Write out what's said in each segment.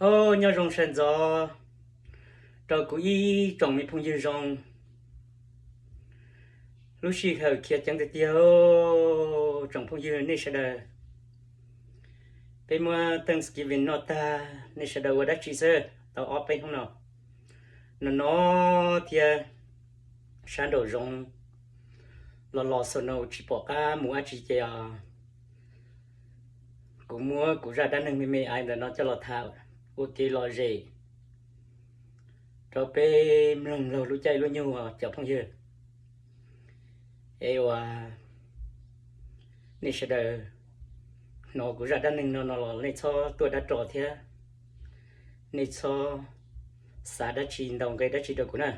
Au, nyob zoo sawv ntxov rau kuv ib tsoom me phooj ywg zoo. Lub sij hawm khiav ceev tiag tiag, tsoom phooj ywg nej sawv daws. Peb muab Thanksgiving noj tag, nej sawv daws ua dab tsi xwb tau ob peb hnub no? No no thiab, sab nraum zoov los los xaus no tsis pom qab mus dab tsi ces kuv muab kuv zaj dab neeg me me ntawm no coj los tham ua kev lom zem rau peb mloog laug lub caij lub nyoog cov phooj ywg. Es uas nej sawv daws hnov kuv zaj dab neeg no no los nej txhob tuaj dab ros thiab nej txhob xav dab tsi ntau nqe dab tsi rau kuv na.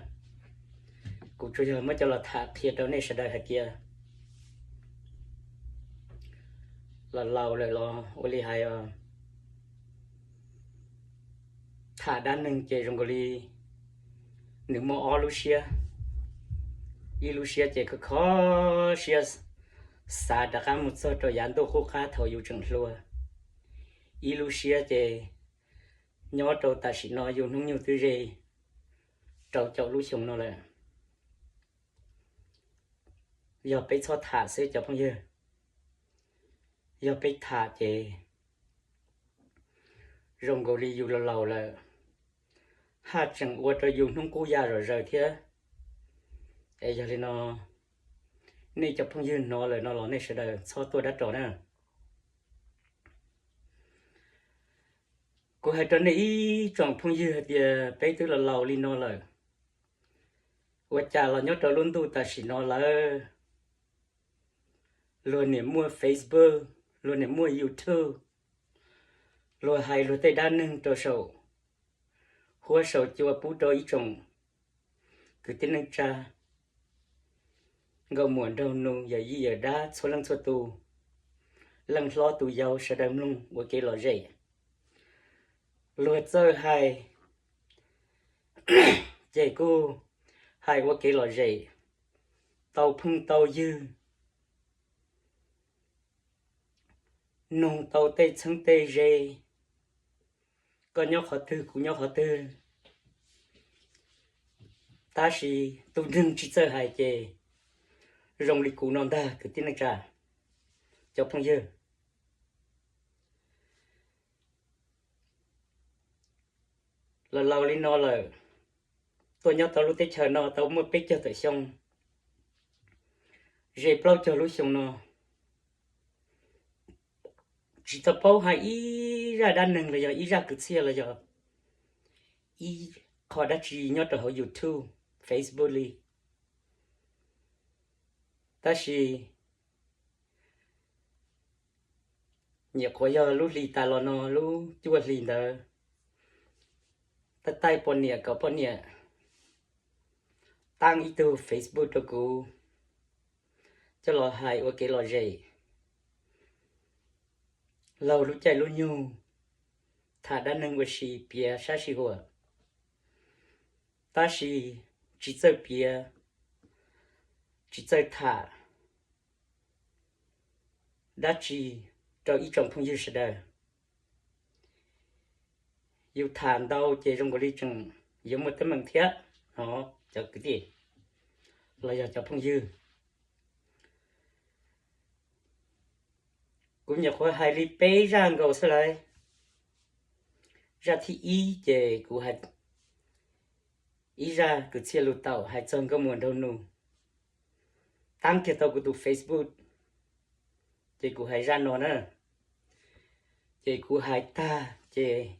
Kuv tsuas yog muab coj los tham qhia rau nej sawv daws hais tias los laus lawm los ua li hais, tham dab neeg ces zoo nkaus li nws muaj ob lub siab. Ib lub siab ces kho kho siab xav rov qab mus txog rau yav ntuj qub qab thaum yus tseem hluas. Ib lub siab ces nyob rau tam sim no yus hnub nyoog twb ze rau caum lub xyoo no lawm. Yog peb txhob tham xwb cov phooj ywg, yog peb tham ces zoo nkaus li yus los laus lawm, haj tseem ua rau yus hnub qub ya zom zaws thiab. Es yog li no, nej cov phooj ywg hnov lawm no los nej sawv daws txhob tuaj dab ros na. Kuv hais rau nej ib tsoom phooj ywg hais tias peb twb los laus li no lawm, ua cas los nyob rau lub ntuj tam sim no lawm, luag niam muaj Facebook, luag niam muaj YouTube, luag hais luag tej dab neeg rau saum huab saum cua pub rau ib tsoom kwv tij neej tsa, nkauj muam nraug nus, yawm yij yawm dab txhua leej txhua tus, leej hlob tus yau sawv daws mloog ua kev lom zem. Luag txawj hais ces kuj hais ua kev lom zem, tau phooj tau ywg, noog tau tej txheeb tej ze, koj nyob qhov twg kuv nyob qhov twg. Tab sis tus neeg tsis txawj hais ces zoo li kuv no ntag kwv tij neej tsa, cov phooj ywg. Los laus li no lawm, tuaj nyob tau lub teb chaws no tau muaj peb caug tawm xyoo, ze plaub caug lub xyoo no, tsis tau paub hais ib zaj dab neeg los yog ib zaj kwv txhiaj los yog ib qho dab tsi nyob rau hauv YouTube, Facebook li. Tab sis nyuam qhuav yog lub hlis tas los no, lub cuaj hlis ntawd, taij taij poj niam kom poj niam taab ib tug Facebook rau kuv coj los hais ua kev lom zem laug lub caij lub nyoog, tham dab neeg ua si piav sab sij huam, tab sis tsis txawj piav, tsis txawj tham dab tsi rau ib tsoom phooj ywg sawv daws. Yus tham ntau ces zoo nkaus li tseem yuav muaj teeb meem thiab no, cov kwv tij los yog cov phooj ywg. Kuv nyuam qhuav hais li peb zaj nkaus xwb lauj. Zaj thib ib ces kuv hais ib zaj kwv txhiaj lus taum hais txog nkauj muam nraug nus, taab kiag tau kuv tus Facebook, ces kuv hais zaj no na. Ces kuv hais tag ces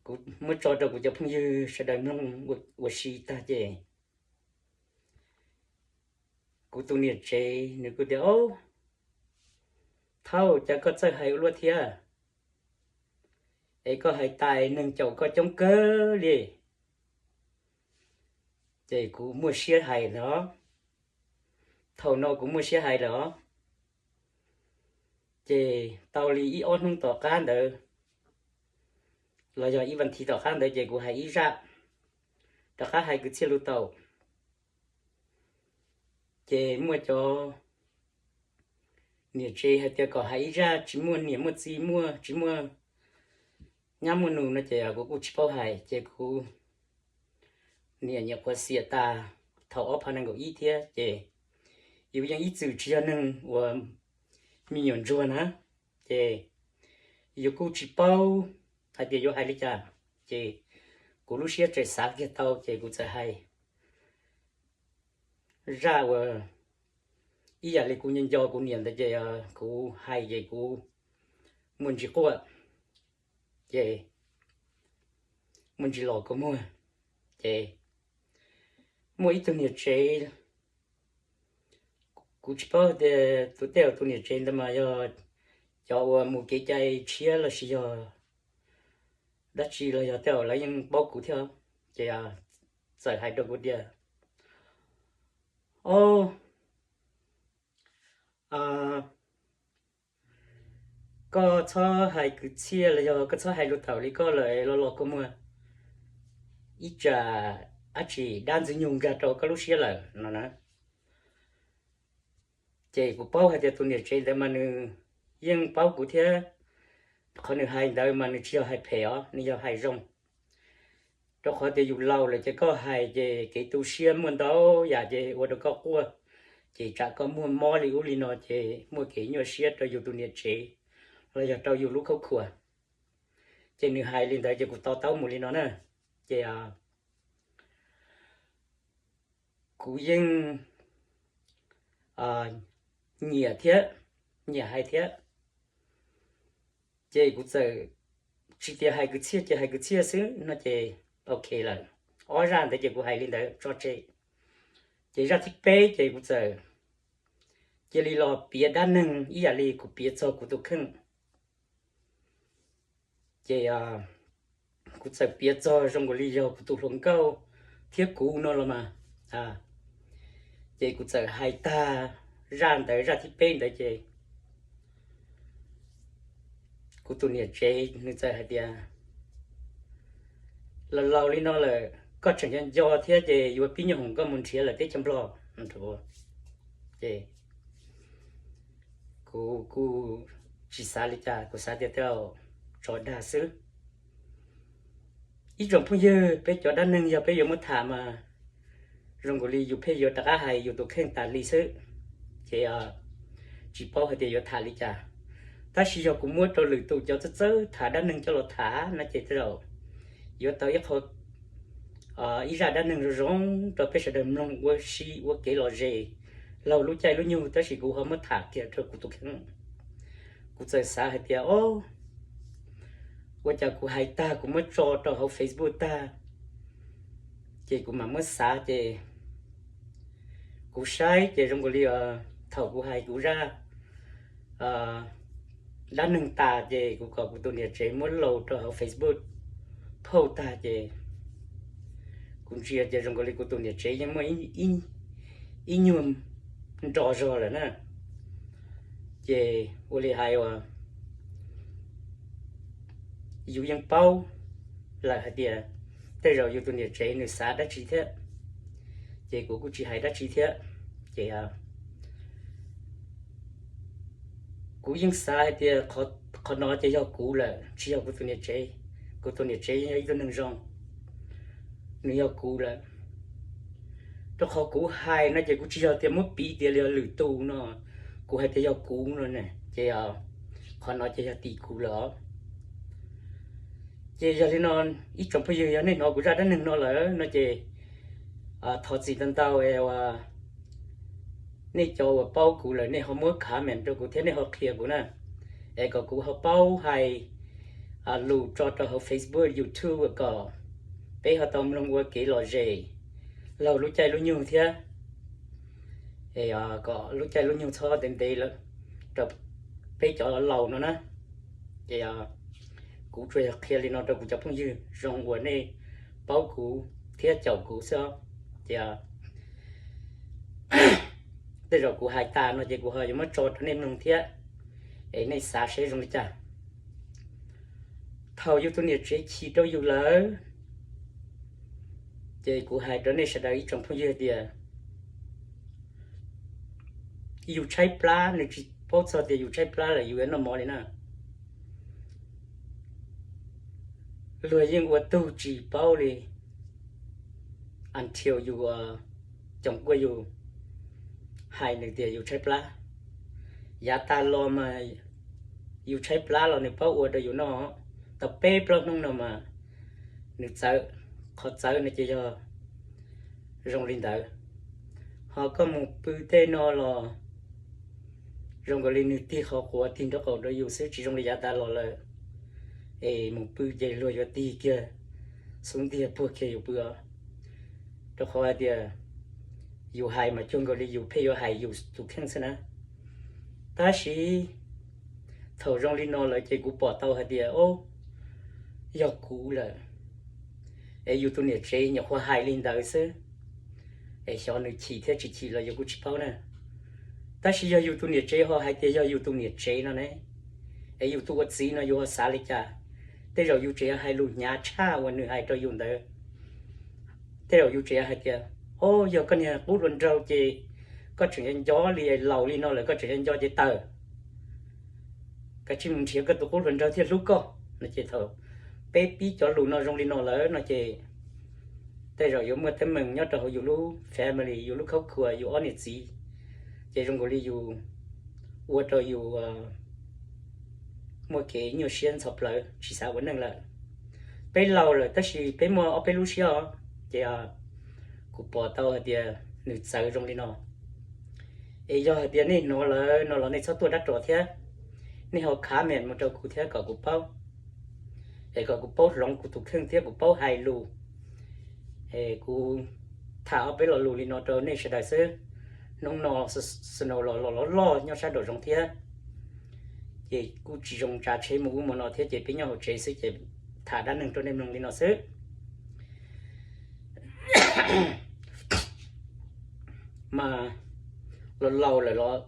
kuv muab tso rau kuv cov phooj ywg sawv daws mloog ua si tag ces kuv tus niam tsev nws kuj tias, Au, thaum cas koj txawj hais ua luaj thiab, es koj hais tas neeg caum koj coob kawg li. Ces kuv muaj siab hais lawm os. Thaum no kuv muaj siab hais lawm os. Ces tau li ib ob hnub tom qab ntawd, los yog ib vas thiv tom qab ntawd ces kuv hais ib zaj, rov qab hais kwv txhiaj lus taum. Ces muaj cov niam tsev hais tias kom hais ib zaj tsis muaj niam muaj txiv, muaj tsis muaj nyab muaj nus no ces kuv kuj tsis paub hais ces kuv niam nyiam qhuav xiam tas thaum ob phav nees nkaum ib thiab ces yus yeej ib txwm tsis yog neeg uas me nyuam ntsuag na, ces yus kuj tsis paub hais tias yuav hais li cas, ces kuv lub siab tseem xav kiag tau ces kuv txawm hais zaj uas ib yam li kuv nco nco kuv niam ntawd ces kuv hais ces kuv muaj ntsis quaj, ces muaj ntsis los kua muag, ces muaj ib tug niam tsev, kuv tsis paub tias tus tej zaum tus niam tsev ntawd mas yog cov uas mus kev cai tshiab los sis yog dab tsi los yog tej zaum lawv yeej paub kuv thiab, ces txawm hais rau kuv tias, o, koj txhob hais kwv txhiaj los yog koj txhob hais lus tawm li koj lawm los los kua muag, ib tsam dab tsi dab ntxwg nyoog nkag rau koj lub siab lawm no na. Ces kuv paub hais tias tus niam tsev ntawd mas nws yeej paub kuv thiab, qhov nws hais ntawd mas nws tsis yog hais phem os, nws yog hais zoo. Rau qhov tias yus laus lawm ces koj hais ces kev tu siab muaj ntau yam ces ua rau koj quaj, ces tsam koj muaj mob li ub li no ces muaj kev nyuaj siab rau yus tus niam tsev los yog rau yus lub khaub khuam. Ces nws hais li ntawd ces kuv to taub mus li no na. Ces kuv yeej nyiam thiab, nyiam hais thiab. Ces kuv txawm tsis tias hais kwv txhiaj ces hais kwv txhiaj xwb no ces ok lawm. Ob zaj ntawd ces kuv hais li ntawd tso tseg. Ces zaj thib peb ces kuv txawm cia li los piav dab neeg ib yam li kuv piav txog kuv tus kheej. Ces kuv txawm piav txog zoo nkaus li yog kuv tus hluas nkauj thiab kuv no los mas. Ces kuv txawm hais tag zaj ntawd, zaj thib peb ntawd ces kuv tus niam tsev nws txawm hais tias, laus laus li no lawm koj tseem nco nco thiab ces yuav pib nyuag hoom koj mus nrhiav lawm teb chaws Nplog. Ces kuv kuj tsis xav li cas, kuv xav tias tej zaum tso dag xwb. Ib tsoom phooj ywg, peb cov dab neeg yog peb yuav muab tham mas zoo nkaus li yus pheej yuav rov qab hais yus tus kheej tas li xwb, ces tsis paub hais tias yuav tham li cas. Tab sis yog kuv muab rau lwm tus cov txawj txawj tham dab neeg coj los tham no ces tej zaum yuav tau ib qho, ib zaj dab neeg zoo zoo rau peb sawv daws mloog ua si ua kev lom zem laug lub caij lub nyoog, tab sis kuv ho muab tham kiag rau kuv tus kheej. Kuv txawm xav hais tias, o, ua cas kuv hais tag kuv muab tso rau hauv Facebook tag, ces kuv mam muab xav ces kuv saib ces zoo nkaus li thaum kuv hais kuv zaj dab neeg tas ces kuv kom kuv tus niam tsev muab laus rau hauv Facebook phauj tag ces kuv ntsia ces zoo nkaus li kuv tus niam tsev yeej muaj ib nyuag nro zog lawm na. Ces ua li hais uas yus yeej paub lawm hais tias tej zaum yus tus niam tsev nws xav dab tsi thiab, ces kuv kuj tsis hais dab tsi thiab. Ces kuv yeej xav hais tias qhov no ces yog kuv lawm tsis yog kuv tus niam tsev. Kuv tus niam tsev yog ib tug neeg zoo, nws yog kuv lawm. Rau qhov kuv hais no ces kuv tsis yog tias muab piv tias li yog lwm tus no, kuv hais tias yog kuv no ne ces qhov no ces yog tim kuv lawm os. Ces yog li no, ib tsoom phooj ywg, yog nej hnov kuv zaj dab neeg no lawm no ces thov txim ntau ntau es uas nej cov uas paub kuv lawm nej ho muab comment rau kuv thiab nej ho qhia kuv na, es kom kuv ho paub hais lus tso rau hauv Facebook, YouTube kom peb ho tau mloog ua kev lom zem laug lub caij lub nyoog thiab, es kom lub caij lub nyoog txhob ntev ntev lawm rau peb cov laus no na. Ces kuv tsuas yog qhia li no rau kuv cov phooj ywg zoo uas nej paub kuv thiab caum kuv xwb os. Ces tej zaum kuv hais tas no ces kuv ho yuav muab tso rau nej mloog thiab, es nej xav seb zoo li cas. Thaum yus tus niam tsev chim rau yus lawm, ces kuv hais rau nej sawv daws ib tsoom phooj ywg tias yus tshaib plab, nws tsis paub txog tias yus tshaib plab lawm yus yuav noj mov li na. Luag yeej ua tug tsis paub li, until yus, coom kuaj yus hais nws tias yus tshaib plab. Yav tas los mas yus tshaib plab los nws paub ua rau yus noj. Tau peb plaub hnub no mas nws txawv, qhov txawv no ces yog zoo li ntawd. Ho koj mus pw tej no los zoo nkaus li nws tig qhov quav tig nraub qaum rau yus xwb, tsis zoo li yav tas los lawm. Es mus pw ces luag yuav tig kiag xub ntiag puag kiag yus pw os. Rau qhov hais tias yus hais mas cuag nkaus li yus pheej yuav hais yus tus kheej xwb na. Tab sis thaum zoo li no lawm ces kuv pom tau hais tias, o, yog kuv lawm. Es yus tus niam tsev nyuam qhuav hais li ntawd xwb, es xyov nws chim thiab tsis chim los yus kuj tsis paub na. Tab sis yog yus tus niam tsev ho hais tias yog yus tus niam tsev no ne, es yus tus ua txiv no yus ho xav li cas? Tej zaum yus tseem yuav hais lus hnyav tshaj uas nws hais rau yus ntawd. Tej zaum yus tseem yuav hais tias, o, yog koj niag qub hluas nraug ces koj tseem yuav nco li, laus li no lawm koj tseem yuav nco ces tawm, koj cia li mus nrhiav koj tus qub hluas nraug thiaj hlub koj no ces thaum peb pib cov lus no zoo li no lawm no ces tej zaum yuav muaj teeb meem nyob rau hauv yus lub family, yus lub khauv khua, yus ob niam txiv, ces zoo nkaus li yus ua rau yus muaj kev nyuaj siab ntxhov plawv tsis xav ua neej lawm. Peb laus lawm tab sis peb muaj ob peb lub siab os, ces kuv pom tau hais tias nws txawv zoo li no. Es yog hais tias nej hnov lawm no los nej txhob tuaj dab ros thiab, nej ho comment mus rau kuv thiab kom kuv paub, es kom kuv paub hloov kuv tus kheej thiab kuv paub hais lus. Es kuv tham ob peb lo lus li no rau nej sawv daws xwb. Hnub no snow los los loj loj nyob sab nraum zoov thiab, ces kuj tsis zoo tsav tsheb mus ub mus no thiab ces peb nyob hauv tsev xwb ces tham dab neeg rau nej mloog li no xwb. Mas laus laus lawm los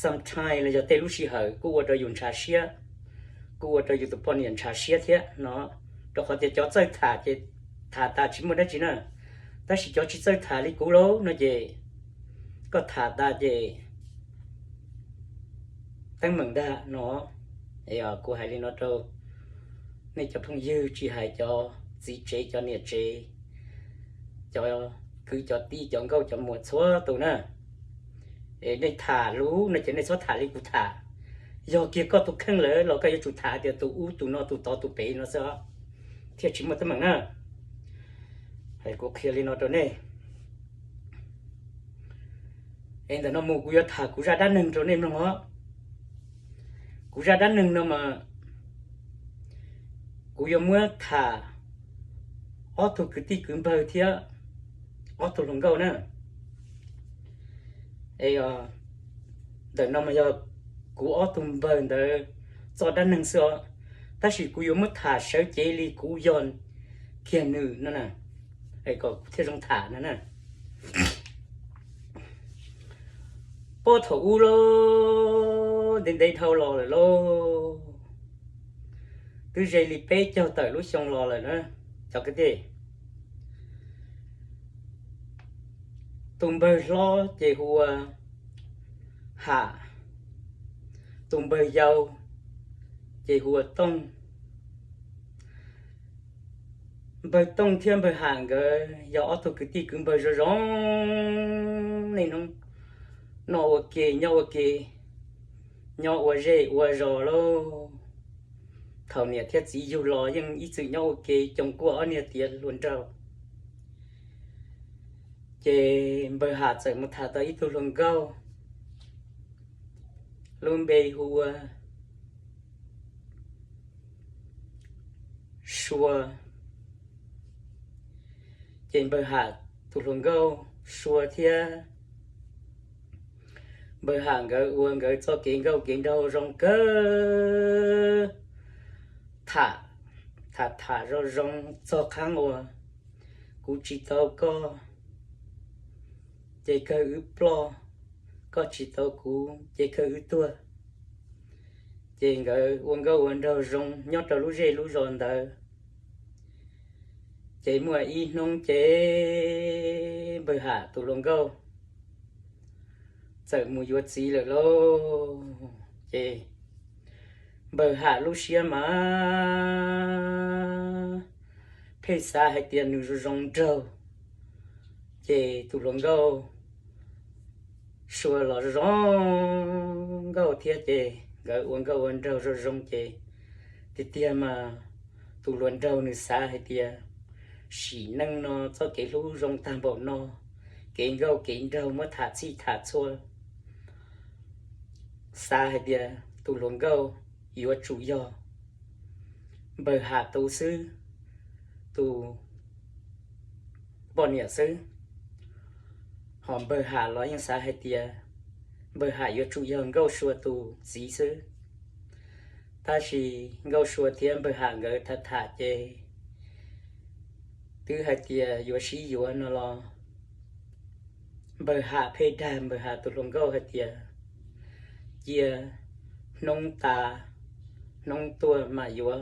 sometimes los yog tej lub sij hawm kuj ua rau yus ntshav siab, kuj ua rau yus tus poj niam ntshav siab thiab no, rau qhov tias cov txawj tham ces tham tas tsis muaj dab tsi na, tab sis cov tsis txawj tham li kuv lauj no ces koj tham tas ces teeb meem ntag no. Kuv hais li no rau nej cov phooj ywg, tsis hais cov txiv tsev cov niam tsev, cov kwv cov tij cov nkauj cov muam txhua tus na. Es nej tham lus no ces nej txhob tham li kuv tham. Yog kiag koj tus kheej lawm los koj yuav tsum tham tias tus ub tus no tus tod tus pem no xwb os, thiaj tsis muaj teeb meem na. Kuv qhia li no rau nej. Es ntawm no mus kuv yuav tham kuv zaj dab neeg rau nej mloog os. Kuv zaj dab neeg no mas kuv yuav muab tham ob tug kwv tij kwv npawg thiab ob tug hluas nkauj na. Es ntawm no mas yog kuv ob tug npawg ntawd txoj dab neeg xwb os, tab sis kuv yuav muab tham sawv cev li kuv yog kiag nws no na, es kom kuv thiaj zoo tham no na. Puag thaum ub lauj, ntev ntev dhau los lawm lauj, twb ze li peb caug tawm lub xyoo los lawm na cov kwv tij. Tus npawg hlob ces hu ua Ham, tus npawg yau ces hu ua Tooj. Npawg Tooj thiab npawg Ham nkawd yog ob tug kwv tij kwv npawg zoo zoo li no, noj ua ke nyob ua ke, nyob ua zej ua zos lauj. Thaum niam thiab txiv yug los yeej ib txwm nyob ua ke coom kuaj ob niag tiav hluas nraug. Ces npawg Ham txawm mus tham tau ib tug hluas nkauj, lub npe hu ua Sua. Ces npawg Ham tus hluas nkauj Sua thiab npawg Ham nkawd ua nkawd txoj kev nkauj kev nraug zoo kawg, tham, tham tham zoo zoo txog qhov uas kuv tsis tau koj ces kawg wb ploj, koj tsis tau kuv ces kawg wb tuag. Ces nkawd ua nkauj ua nraug zoo nyob rau lub zej lub zos ntawd. Ces muaj ib hnub ces npawg Ham tus hluas nkauj txawm mus yuav txiv lawm lauj. Ces Npawg Ham lub siab mas pheej xav hais tias nws zoo zoo nraug, ces tus hluas nkauj Sua los zoo zoo nkauj thiab, ces nkawd ua nkauj ua nraug zoo zoo ces tiag tiag mas tus hluas nraug nws xav hais tias sim neej no txoj kev hlub zoo tag npaum no, kev nkauj kev nraug muab tham txhij tham txhua, xav hais tias tus hluas nkauj yuav tsum yog npawg Ham tus xwb, tus poj niam xwb. Ho npawg Ham los yeej xav hais tias npawg Ham yuav tsum yog nkauj Sua tus txiv xwb. Tab sis nkauj Sua thiab npawg Ham nkawd tham tham ces twb hais tias yuav sib yuav no los npawg Ham pheej dag npawg Ham tus hluas nkauj hais tias cia hnub tas hnub tuaj mam yuav,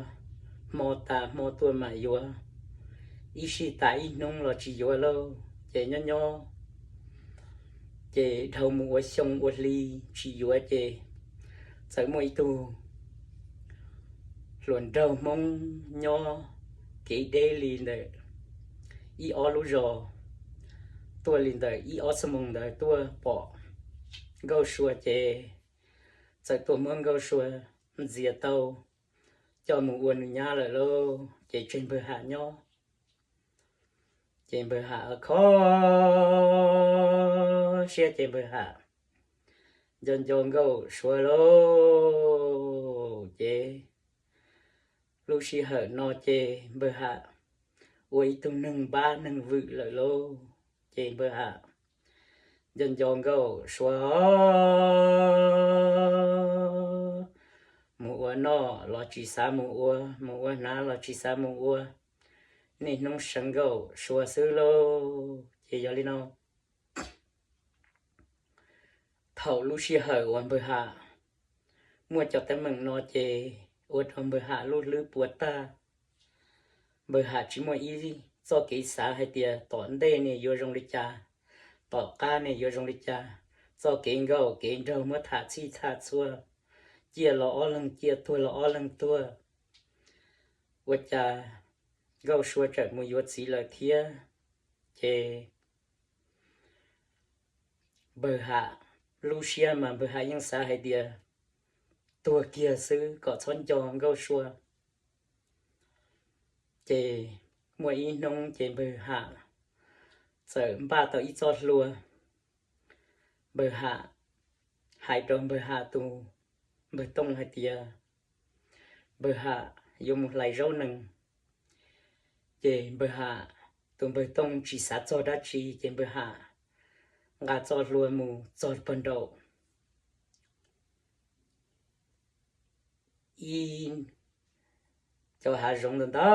hmo tas hmo tuaj mam yuav, ib sij tas ib hnub los tsis yuav lauj. Ces nyob nyob ces dhau mus ua xyoo ua hli tsis yuav ces txawm muaj ib tug hluas nraug Hmoob nyob kev deb li ntawm ib ob lub zos, tuaj li ntawm ib ob xuab moos ntawd tuaj pom nkauj Sua ces txawm tuaj muab nkauj Sua ntxias tau coj mus ua nws nyab lawm lauj. Ces tseg npawg Ham nyob, ces npawg Ham kho siab ces npawg Ham nco nco nkauj Sua lauj. Ces lub sij hawm no ces npawg Ham ua ib tug neeg npab neeg vwm lawm lauj. Ces npawg Ham nco nco nkauj Sua, mus ua noj los tsis xav mus ua, mus ua hnav los tsis xav mus ua, niaj hnub seev nkauj Sua xwb lauj. Ces yog li no, thaum lub sij hawm uas npawg Ham muaj cov teeb meem no ces ua rau npawg Ham lub hlwb puas tag. Npawg Ham tsis muaj ib txoj kev xav hais tias tom ntej ne yuav zoo li cas, tom qab ne yuav zoo li cas. Txoj kev nkauj kev nraug muab tham txhij tham txhua, ciaj los ob leeg ciaj, tuag los ob leeg tuag. Ua cas nkauj Sua txawm mus yuav txiv lawm thiab. Ces npawg Ham lub siab mas npawg Ham yeej xav hais tias tuag kiag xwb kom txhob nco nkauj Sua. Ces muaj ib hnub ces npawg Ham txawm npaj tau ib txoj hlua. Npawg Ham hais rau npawg Ham tus npawg Tooj hais tias npawg Ham yuav mus hlais zaub nees. Ces npawg Ham tus npawg Tooj tsis xav txog dab tsi ces npawg Ham nqa txoj hlua mus txog pog nraum ib cov hav zoov ntau ntau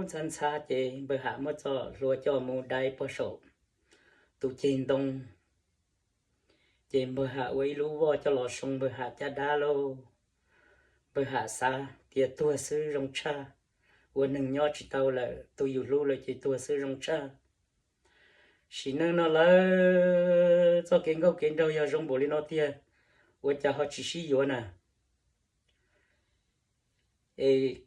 ntxhab ntxhab ces npawg Ham muab txoj hlua coj mus dai pog saum tus ceg ntoo. Ces npawg Ham ua ib lub voj coj los soo npawg Ham caj dab lauj. Npawg Ham xav tias tuag xwb zoo tshaj, ua neeg nyob tsis tau lawm, tu yus hlub lawm ces tuag xwb zoo tshaj. Sim neej no lawm, txoj kev nkauj kev nraug yog zoo npaum li no tiag, ua cas ho tsis sib yuav na? Es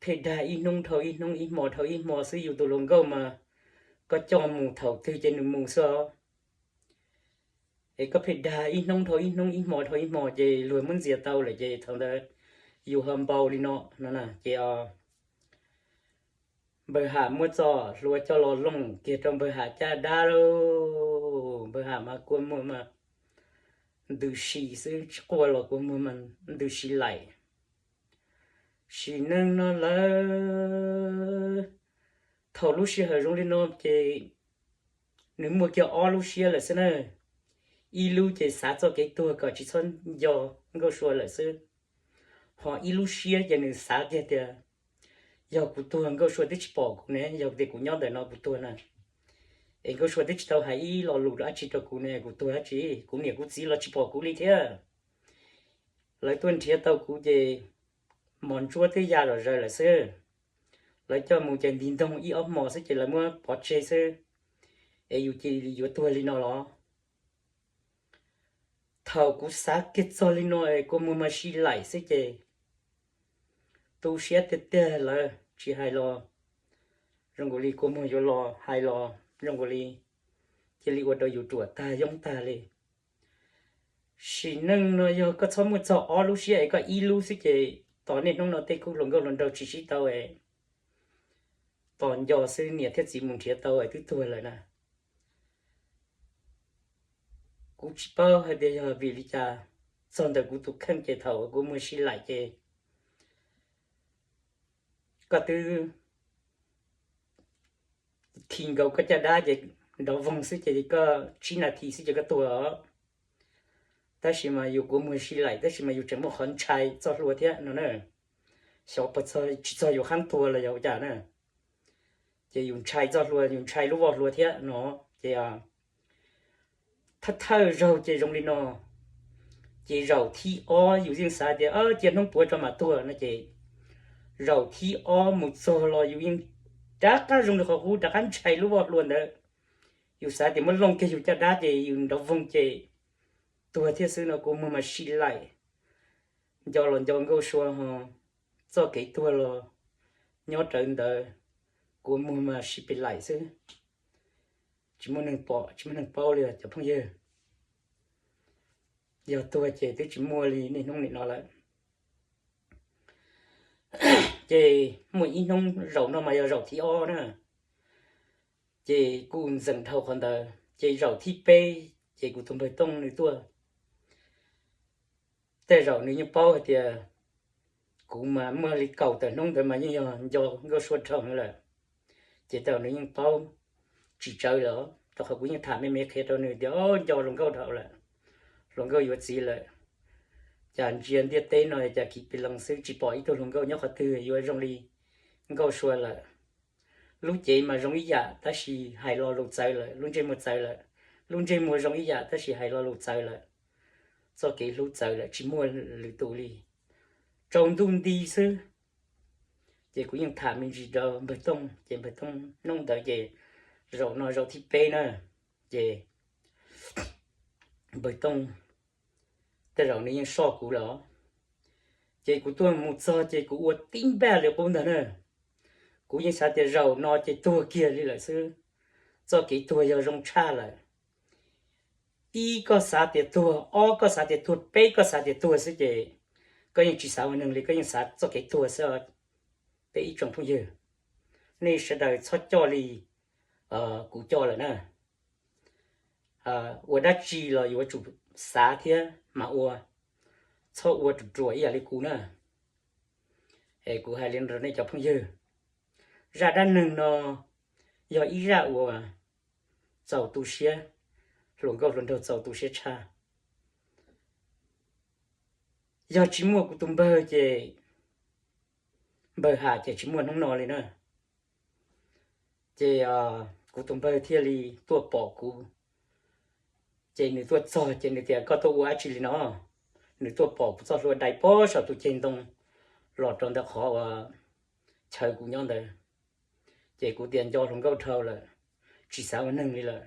pheej dag ib hnub dhau ib hnub, ib hmo dhau ib hmo xwb, yus tus hluas nkauj mas koj coj mus thaum twg ces nws mus xwb os. Es koj pheej dag ib hnub dhau ib hnub, ib hmo dhau ib hmo ces luag muab ntxias tau lawm ces thaum ntawd yus ho npau li no no na ces npawg Ham muab txoj hlua coj los looj kiag rau npawg Ham caj dab lauj. Npawg Ham mas kua muag mas ntws si xwb, tsis quaj los kua muag mas ntws si laim. Sim neej no lawm, thaum lub sij hawm zoo li no ces nws muaj kiag ob lub siab lawm xwb na. Ib lub ces xav txoj kev tuag kom tsis txhob nco Nkauj Sua lawm xwb. Ho ib lub siab ces nws xav kiag tias yog kuv tuag Nkauj Sua twb tsis pom kuv ne, yog tias kuv nyob ntawm no kuv tuag na, es Nkauj Sua twb tsis tau hais ib lo lus dab tsi rau kuv ne, kuv tuag dab tsi, kuv niam kuv txiv los tsis pom kuv li thiab. Lawv tuaj nrhiav tau kuv ces mos ntsuab twb ya zom zaws lawm xwb. Lawv coj mus ces nti ntoo ib ob hmos xwb ces lawv muab pov tseg xwb. Es yus cia li yuav tuag li no los? Thaum kuv xav kiag txog li no es kua muag mas si laim xwb ces tu siab tiag tiag lawm, tsis hais los zoo nkaus li kua muag yuav los hais los zoo nkaus li cia li ua rau yus ruam tag yoob tag li. Sim neej no yog koj txhob muaj txog ob lub siab es koj ib lub xwb ces tos niaj hnub no tej khub hluas nkauj hluas nraug tsis sib tau es tos nco xwb, niam thiab txiv mus nrhiav tau es twb tuag lawm na. Kuv tsis paub hais tias yog vim li cas, txog ntawm kuv tus kheej ces thaum kua muag si laim ces koj twb khi nkaus koj caj dab ces nrov voog xwb ces koj tsib nas this xwb ces koj tuag os. Tab sis mas yus kua muag si laim tab sis mas yus tseem muaj qhov ntshai txoj hlua thiab no na. Xyov puas txog tsis txog yus qhab tuag los yog ua cas na. Ces yus ntshai txoj hlua, yus ntshai lub voj hlua thiab no. Ces thawj thawj zaug ces zoo li no. Ces zaum thib ob yus yeej xav tias cia hnub puav tso mam tuag no ces zaum thib ob mus txog los yus yeej rov qab zoo li qhov qub, rov qab ntshai lub voj hlua ntawd. Yus xav tias muab looj kiag yus caj dab ces yus nrov voog ces tuag thiab xwb no, kua muag mas si laim. Nco los nco nkauj sua ho txoj kev tuag los nyob rawv ntawd, kua muag mas si pes laim xwb. Tsis muaj neeg pom tsis muaj neeg paub li cov phooj ywg. Yog tuag ces twb tsis muaj li niaj hnub nim no lawm. Ces muaj ib hnub zaum no mas yog zaum thib ob na, ces kuj ntxeem dhau qhov ntawd ces zaum thib peb ces kuv tus npawg Tooj nws tuaj. Tej zaum nws yeej paub hais tias kuv mas muaj li kaum tawm hnub ntawd mas yeej yog nco nkauj sua dhau lawm. Ces tej zaum nws yeej paub tsis tsawv lawm, rau qhov kuv yeej tham me me qhia rau nws tias o nco hluas nkauj dhau lawm, hluas nkauj yuav txiv lawm. Cas ntsia ntiaj teb no cas kiv pes lees xwb, tsis pom ib tug hluas nkauj nyob qhov twg yuav zoo li nkauj sua lawm. Lub cev mas zoo ib yam tab sis hais lo lus txawv lawm, lub ntsej muag txawv lawm. Lub ntsej muag zoo ib yam tab sis hais lo lus txawv lawm, txoj kev hlub txawv lawm, tsis muaj lwm tus li, tsaus ntuj nti xwb. Ces kuv yeej tham me ntsis rau npawg Tooj ces npawg Tooj hnub ntawd ces zaum no zaum thib peb na, ces npawg Tooj tej zaum nws yeej soj kuv lawm. Ces kuv tuaj mus txog ces kuv ua tib npaj li qub ntag na. Kuv yeej xav tias zaum no ces tuag kiag li lawm xwb, txoj kev tuag yog zoo tshaj lawm. Ib koj xav tias tuag, ob koj xav tias tuag, peb koj xav tias tuag xwb ces koj yeej tsis xav ua neeg li, koj yeej xav txoj kev tuag xwb. Peb ib tsoom phooj ywg, nej sawv daws txhob coj li kuv coj lawm na. Ua dab tsi los yuav tsum xav thiab mas ua, txhob ua ruam ruam ib yam li kuv na. Es kuv hais li rau nej cov phooj ywg, zaj dab neeg no yog ib zaj uas txaus tu siab, hluas nkauj hluas nraug txaus tu siab tshaj. Yog tsis muaj kuv tus npawg ces npawg Ham ces tsis muaj hnub no li na. Ces kuv tus npawg thiaj li tuaj pom kuv. Ces nws tuaj txog ces nws tias koj tuaj ua dab tsi li no? Nws tuaj pom kuv txoj hlua dai pob saum tus ceg ntoo los rau ntawm qhov uas chaw kuv nyob ntawd. Ces kuv tias nco hluas nkauj dhau lawm, tsis xav ua neeg li lawm.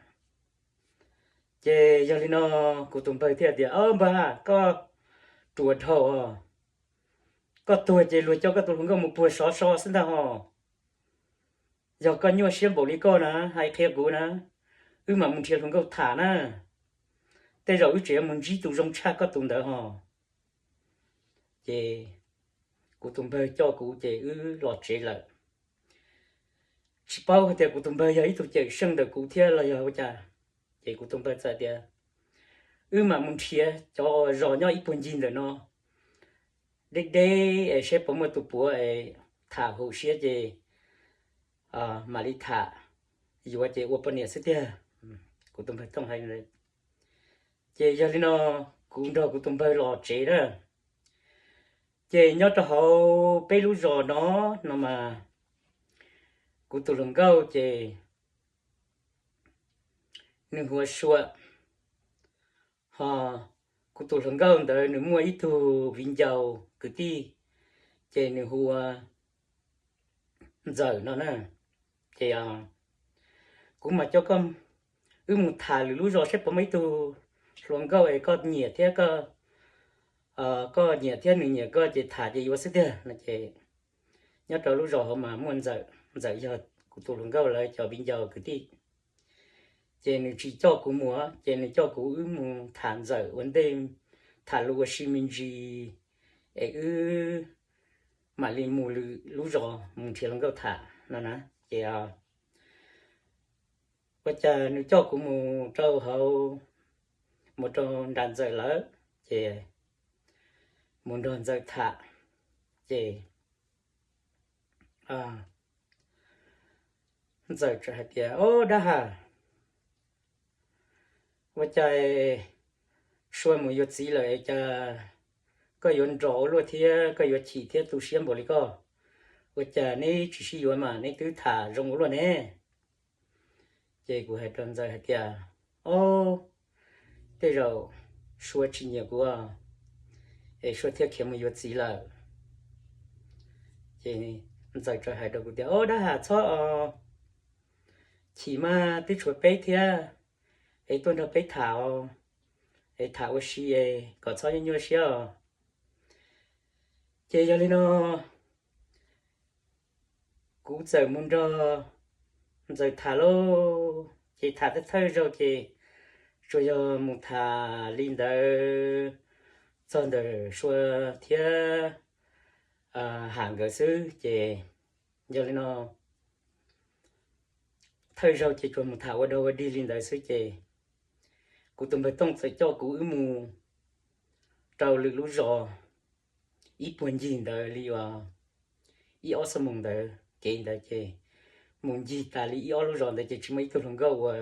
Ces yog li no kuv tus npawg thiaj tias, o npawg, koj ruam dhau os. Koj tuag ces luag coj koj tus hluas nkauj mus puag sov so xwb ntag hos. Yog koj nyuaj siab npaum li koj na, hais qhia kuv na, wb mam mus nrhiav hluas nkauj tham na. Tej zaum wb tseem yuav mus ntsib tus zoo tshaj koj tus ntawd hos. Ces kuv tus npawg coj kuv ces wb los tsev lawm. Tsis paub hais tias kuv tus npawg yog ib tug cawm seej ntawm kuv thiab los yog ua cas. Ces kuv tus npawg txawm tias, wb mam mus nrhiav cov zos nyob ib puag ncig ntawm no deb deb es saib puas muaj tus puav es tham hauv siab ces mam li tham, yuav ces ua poj niam xwb tiag. Kuv tus npawg Tooj hais. Ces yog li no kuv nrog kuv tus npawg los tsev na. Ces nyob rau hauv peb lub zos no, no mas kuv tus hluas nkauj ces nws hu ua Sua, ho kuv tus hluas nkauj ntawd nws muaj ib tug viv ncaus kwv tij, ces nws hu ua Ntxawm no na. Ces kuv mam coj koj wb mus tham lwm lub zos saib puas muaj ib tug hluas nkauj es koj nyiam thiab koj, koj nyiam thiab nws nyiam koj ces tham ces yuav xwb tiag no ces nyob rau lub zos hauv mas muaj Ntxawm, Ntxawm yog kuv tus hluas nkauj lawv cov viv ncaus kwv tij. Ces nws tsis coj kuv mus, ces nws coj kuv wb mus tham Ntxawm ua ntej, tham lus ua si me ntsis es wb mam li mus lwm lub zos mus nrhiav hluas nkauj tham no na. Ces ua cas nws coj kuv mus rau hauv, mus rau nram Ntxawm lawm, ces mus nrog Ntxawm tham, ces Ntxawm txawm hais tias, Ob dab has, ua cas Sua mus yuav txiv lawm cas koj yuav nrog ua luaj thiab koj yuav chim thiab tu siab npaum li koj? Ua cas neb tsis sib yuav mas neb twb tham zoo ua luaj ne? Ces kuv hais rau Ntxawm hais tias, Ob, tej zaum Sua tsis nyiam kuv es Sua thiaj khiav mus yuav txiv lawm. Ces Ntxawm txawm hais rau kuv tias, Ob dab has, txhob chim mas, twb tshuav peb thiab, es tuaj nrog peb tham os, es tham ua si es kom txhob nyuaj nyuaj siab os. Ces yog li no kuv txawm mus nrog Ntxawm tham lauj. Ces tham thawj thawj zaug ces tsuas yog mus tham li ntawd txog ntawm Sua thiab Ham nkawd xwb. Ces yog li no thawj zaug ces tsuas mus tham ua dog ua dig li ntawd xwb ces kuv tus npawg Tooj txawm coj kuv wb mus rau lwm lub zos ib puag ncig ntawd li uas ib ob xuab moos ntawd kev ntawd ces mus ncig tas li ib ob lub zos ntawd ces tsis muaj ib tug hluas nkauj uas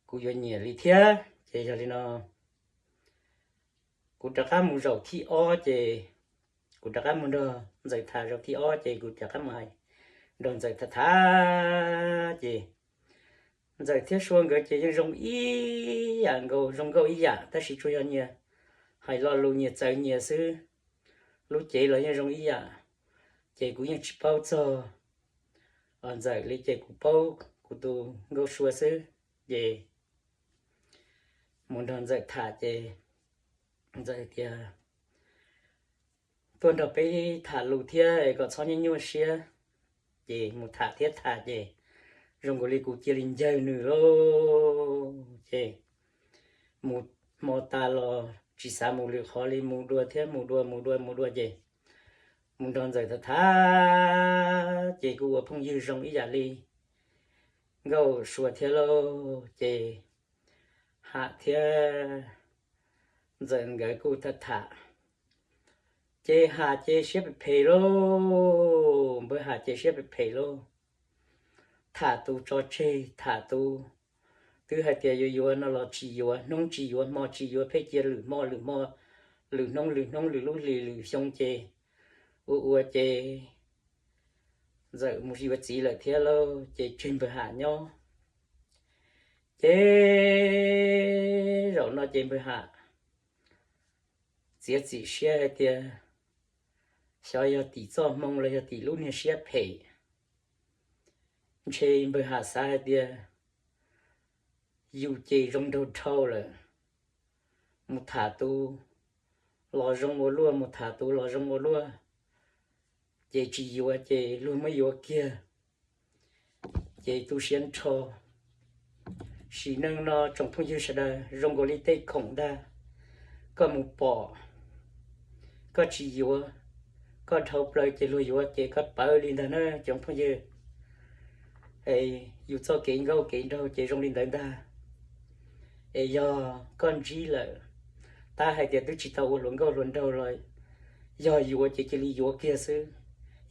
kuv yuav nyiam li thiab. Ces yog li no kuv rov qab mus zaum thib ob ces kuv rov qab mus nrog Ntxawm tham zaum thib ob ces kuv rov qab mus hais nrog Ntxawm tham tham ces Ntxawm thiab Sua nkawd ces yeej zoo ib yam nkaus, zoo nkauj ib yam tab sis tsuas yog nyias hais lo lus nyias txawv nyias xwb, lub cev los yeej zoo ib yam. Ces kuv yeej tsis paub txog Ntxawm li ces kuv paub kuv tus nkauj Sua xwb. Ces mus nrog Ntxawm tham ces Ntxawm tias, Tuaj nrog peb tham lus thiab es kom txhob nyuaj nyuaj siab. Ces mus tham thiab tham ces zoo nkaus li kuv cia li ncawg nws lauj. Ces mus hmo tas los tsis xav mus lwm qhov li, mus dua thiab mus dua, mus dua mus dua ces mus nrog Ntxawm tham tham ces kuj ua phooj ywg zoo ib yam li nkauj Sua thiab lauj. Ces Ham thiab Ntxawm nkawd kuj tham tham ces Ham ces siab phem phem lauj, npawg Ham ces siab phem phem lauj. Tham tus tso tseg, tham tus twb hais tias yuav yuav no los tsis yuav, hnub tsis yuav hmo tsis yuav, pheej cia lwm hmo lwm hmo, lwm hnub lwm hnub, lwm lub hlis lwm xyoo ces ua ua ces Ntxawm mus yuav txiv lawm thiab lauj, ces tseg npawg Ham nyob. Ces zaum no ces npawg Ham txiav txim siab hais tias xyov yog tim txoj hmoo los yog tim lub niag siab phem, ntshe npawg Ham xav hais tias yus ces zoo nraug dhau lawm, mus tham tus los zoo ua luaj, mus tham tus los zoo ua luaj, ces tsis yuav ces luag muab yuav kiag, ces tu siab nrho. Sim neej no tsoom phooj ywg sawv daws zoo nkaus li tej khoom ntag, koj mus pom, koj tsis yuav, koj dhau plaws ces luag yuav ces koj pawv li ntag na tsoom phooj ywg. Es yus txoj kev nkauj kev nraug ces zoo li ntawd ntag. Es yog koj ntsib lawm, tab hais tias twb tsis tau ua hluas nkauj hluas nraug los yog yuav ces cia li yuav kiag xwb,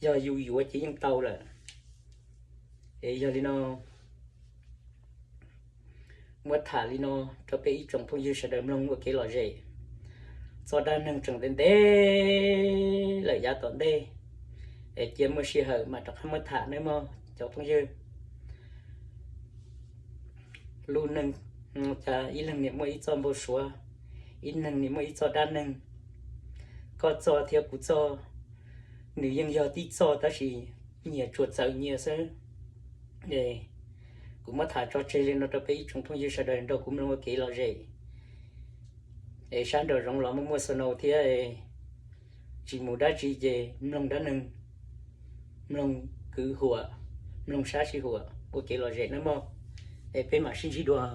yog yus yuav ces yeej tau lawm. Es yog li no muab tham li no rau peb ib tsoom phooj ywg sawv daws mloog ua kev lom zem. Txoj dab neeg tseem ntev ntev lawm yav tom ntej, es cia muaj sij hawm mam rov qab muab tham nawb mog cov phooj ywg. Lub neej, ib leeg niam muaj ib txoj npau suav, ib leeg niam muaj ib txoj dab neeg. Koj txoj thiab kuv txoj, nws yeej yog tib txoj tab sis nyias tsuas txawv nyias xwb. Kuv muab tham tso tseg li no rau peb ib tsoom phooj ywg sawv daws nrog kuv mloog ua kev lom zem. Es sab nraum zoov los muaj muaj snow thiab, tsis mus dab tsi ces mloog dab neeg, mloog kwv huam, mloog sab sij huam ua kev lom zem nawb mog. Es peb mam sib ntsib dua.